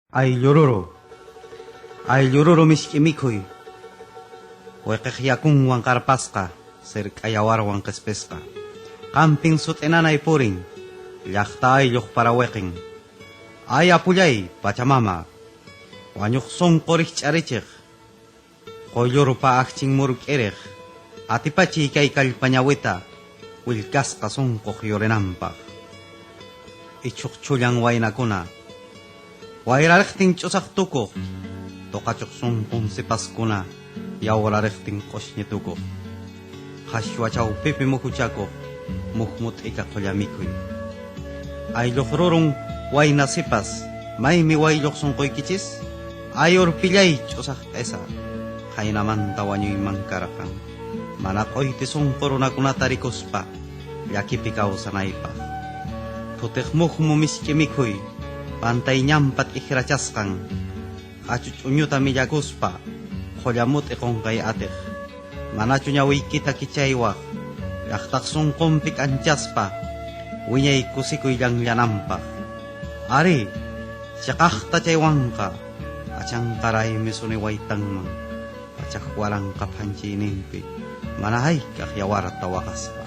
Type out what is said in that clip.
Ayllururu, ayllururu misk'i mikhuy, wiqiq yakunwan qarpasqa, sirk'a yawarwan qispisqa. Qampin sut'inanay purin, llaqta aylluq parawiqin. Ay apullay, Pachamama, wañuq sunqu rikch'arichiq, quyllurpa akchin murk'iriq, atipachiy kay kallpañawita willkasqa sunquq yurinanpaq. Ichhuq chhullan waynakuna, wayrariqtin ch'usaq tukuq, tuqachuq sunqun sipaskuna yawrariqtin q'ushñi tukuq. Qhashwa chawpipi muhuchakuq mukmu t'ika qhulla mikhuy. Aylluq rurun wayna sipas, maymi waylluq sunquykichis? Ay urpillay ch'usaq q'isa, qaynamanta wañuyman karqan, mana q'uyti sunqu runakunata rikuspa llakipi kawsanaypaq. Phutiq mukmu misk'i mikhuy, pantay ñanpa t'ikrachasqan, q'achu ch'uñuta millakuspa qhulla mut'i qunqay atiq. Manachu ñawiykita kichaywaq, llaqtaq sunqunpi k'anchaspa, wiñay kusikuy llanllananpaq. Ari, chiqaqta chaywanqa, achanqaraymi suni waytanman, 100,000 phanchiyninpi, mana hayk'aq yawarta waqaspa.